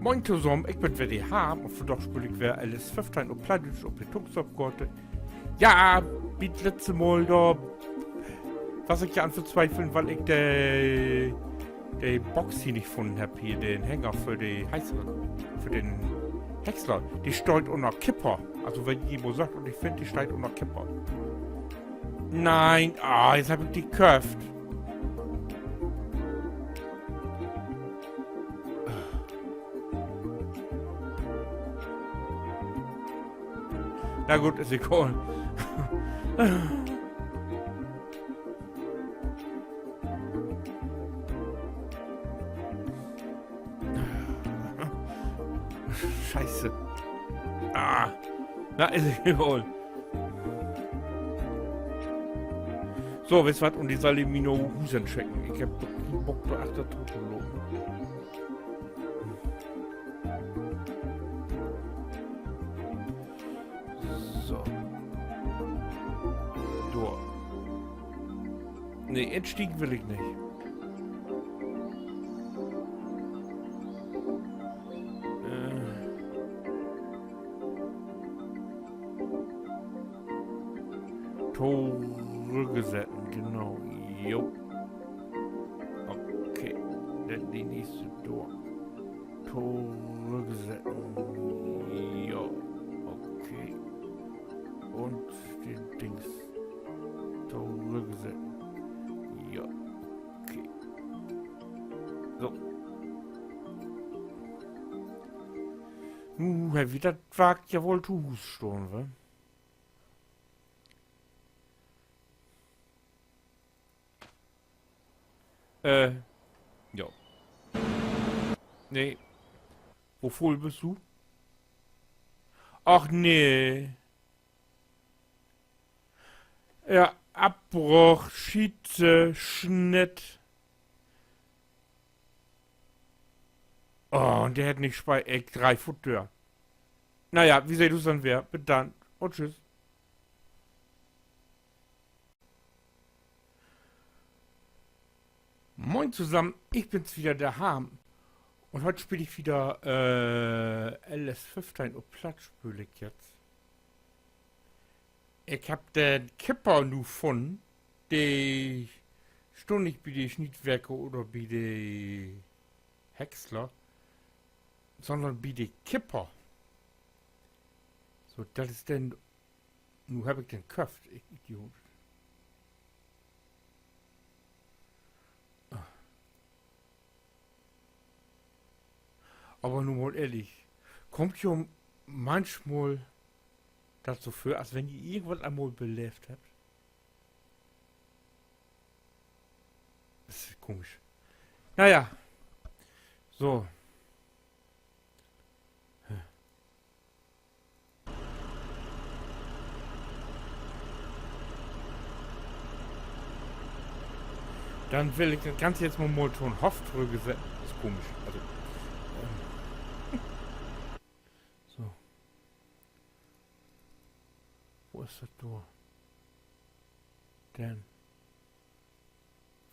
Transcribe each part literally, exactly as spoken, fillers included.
Moin tosamen, ik bün weer de Harm un vandaag speel ik weer L S föffteihn op Plattdüütsch op de Tuxtop-Koort. Ja, bi't letzte Mal, dor was ik ja an Verzweifeln, wiel ik de, de Box hier nich funnen hebb, hier den Hänger för de Häcksler, för den Häcksler. De steiht ünner Kipper. Also wenn ji mal söcht un nich finnt, de steiht ünner Kipper. Nee, ah, nu heff ik de köfft. Na goot, is egal. Scheiße. Ah, na, is egal. So, weetst wat, un de sall mi nu Huus entscheken. Ik hebb doch keen Bock, dor achter to lopen. So. Dor. Nee, instiegen will ik nich. Äh. Torüggesetten, genau. Jo. Okay, denn de nächste Door. Torüggesetten. Jo, okay. Un de Dings. Torüggesetten. Jo, okay. So. Nu hebb wi dat Wark ja woll to Huus stahn, wa? Äh, ja. Nee. Wo vull büst du? Ach nee. Ja, Abbruch, Schiete, Schnitt. Oh, un de hett nich spei-, ik dreih foot dör. Na ja, wi seht us denn weer. Bit denn. Un tschüss. Moin tosamen, ik bin's wieder, de Harm. Un hüüt speel ik wieder, äh, L S föffteihn op Platt speel ik jetzt. Ik hebb den Kipper nu funnen. De stunn nich bi de Sniedwerke oder bi de Häcksler, sonnern bi de Kipper. So, dat is denn, nu hebb ik den köfft, ik Idiot. Aver nu mal ehrlich, kummt jo manchmal dat so vör, as wenn ji irgendwat al mal beleevt hebbt? Dat is komisch. Na ja. So. Denn will ik dat Ganze jetzt mal, mal to'n Hoff trüggsetten. Is komisch. Also, ähm. So. Wo is dat dor? Denn.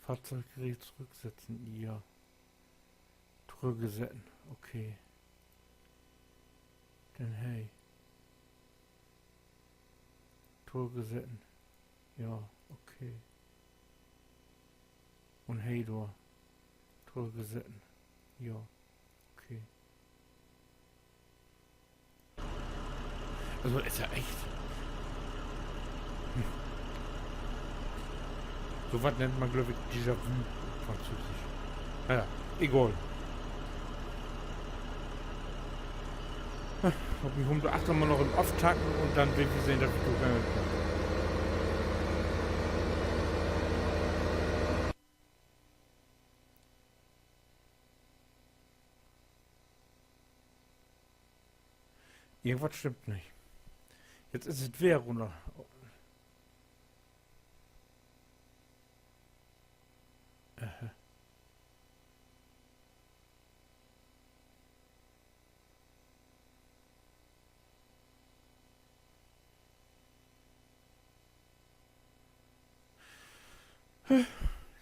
Fahrzeuggerät zurücksetzen, ja. Trüggsetten, okay. Denn he. Trüggsetten, ja, okay. Un he dor. Trüggsetten, ja, okay. Also, is ja echt. Hm. So wat nennt man, glööv ik, Déjà-vu op Französisch. Na ja, egal. Op mi hum de achter mal noch in Off tanken un denn will wi sehn, dat wi dorhen kaamt. Irgendwat stimmt nich. Jetzt is dat Weer rünner. Aha.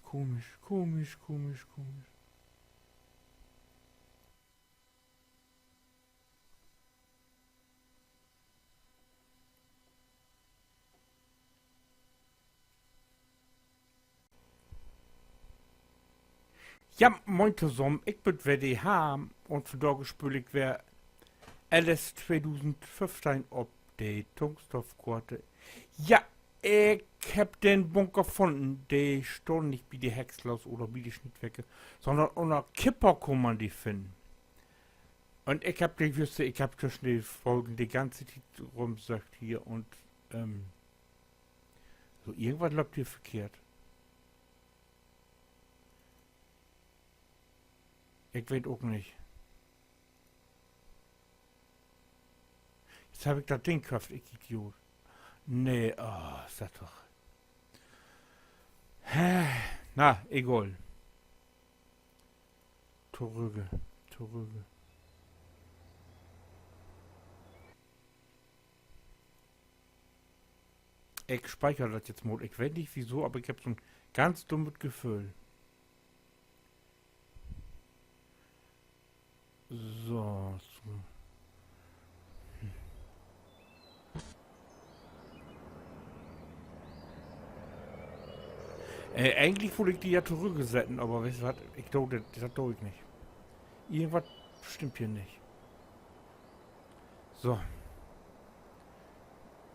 Komisch, komisch, komisch, komisch. Ja, moin tosamen, ik bün weer de Harm un vondage speel ik weer Alice tweedusendföffteihn op de Tungstorf-Koort. Ja, ik hebb den Bunker funnen. De stahn nich bi de Häckslers oder bi de Snietwerke, sonnern ünner Kipper kunn man de finnen. Un ik hebb de, wüsst, ik hebb twüschen de Folgen de ganze Tiet rümsöcht hier un, ähm, so, irgendwat löppt hier verkehrt. Ik weet ok nich. Jetzt hebb ik dat Ding köfft, ik Idiot. Nee, oh, is dat doch. Na, egal. Torügge, torügge. Ik speicher dat jetzt mal. Ik weet nich wieso, aver ik hebb so'n ganz dummet Geföhl. So, so. Äh, egentlich wull ik de ja torügge setten, aver weetst du wat? Ik do dat, dat do ik nich. Irgendwat stimmt hier nich. So.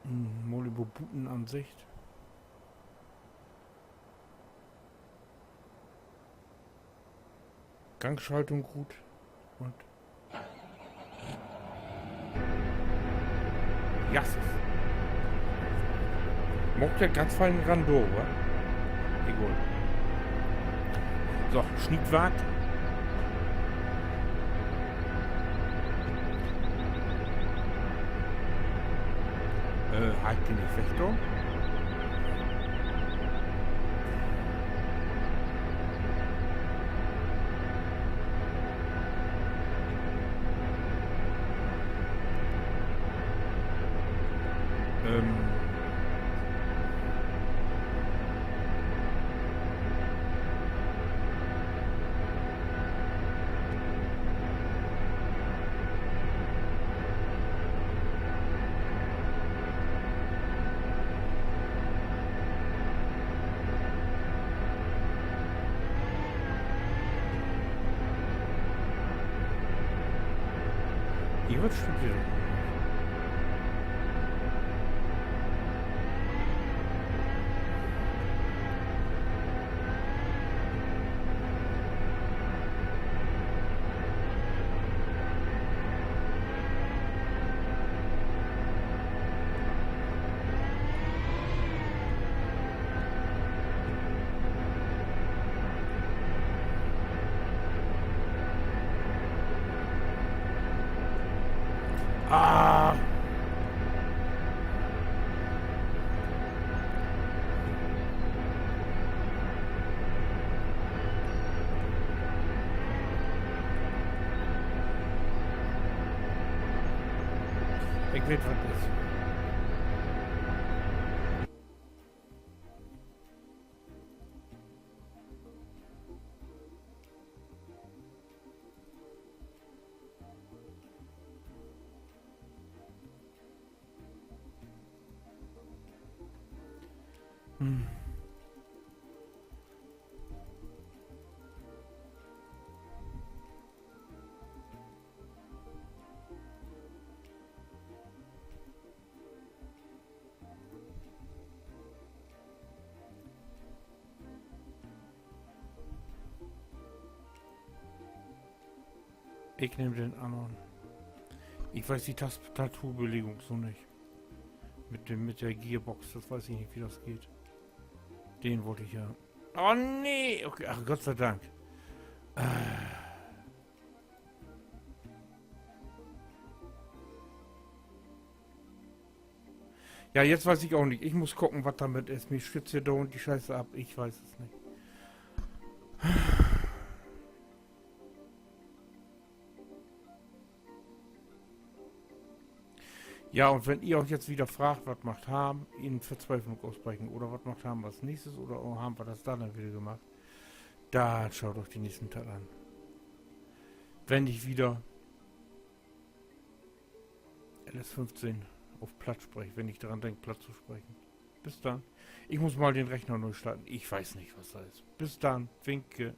Hm, mal över Butenansicht. Gangschaltung goot. Un Jasses. Maakt ja ganz fein Randor, wa? Egal. So, Snietwark. Äh, harr ik de nich wegdoon? Ähm. Irgendwat stimmt hier nich. Ah. Ik weet, wat is. Hm. Ik nehm den annern. Ik weet de Tas-, Tastaturbelegung so nich. Mit dem, mit de Gearbox, dat weet ik nich, wo dat geiht. Den wull ik ja. Oh nee, okay, ach, Gott sei Dank. Ah. Ja, jetzt weet ik ok nich. Ik mutt kieken, wat dormit is. Mi stürzt hier duernd de Scheiße af. Ik weet dat nich. Ja, un wenn ji jo jetzt wedder fraagt, wat maakt Harm, in Verzweiflung ausbreken oder wat maakt Harm as nächstes oder Harm, wat hest du denn wedder maakt, denn schaut jo de nächsten Teilen an. Wenn ik wedder L S fünfzehn op Platt spreek, wenn ik dran denk, Platt to spreken. Bit denn. Ik mutt mal den Rechner nee starten. Ik weet nich, wat dat is. Bit denn. Winke.